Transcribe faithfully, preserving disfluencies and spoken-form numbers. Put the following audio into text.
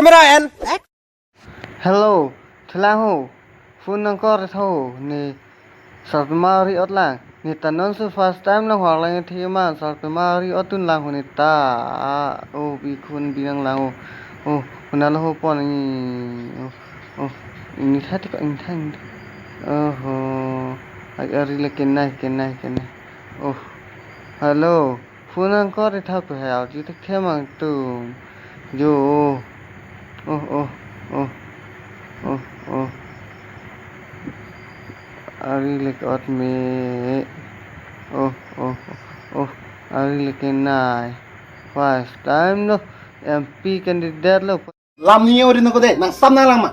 Pera en. Hello, thelang ho. Phone nangkor tho ne. Sarpimari ot lang. Ne ta non su first time lang hwar lang the man, sarpimari ot tun lang ho ne ta. Ah, oh, bi khun bi nang lang ho. Oh, huna lo ho pon ni. Oh, oh, ini tha ti ko ini tha ini. Oh, oh. Ai ari le kenai kenai kenai. Oh. Hello. Phone nangkor tha pe hai auji thekthe mang tum. Jo. Oh, oh, oh. Oh, oh. Ari le ke-ot me. Oh, oh, oh. Ari le kenai. First time lo. M P candidate lo. Lam ni ori nang ko de, nang sam nang lang ma.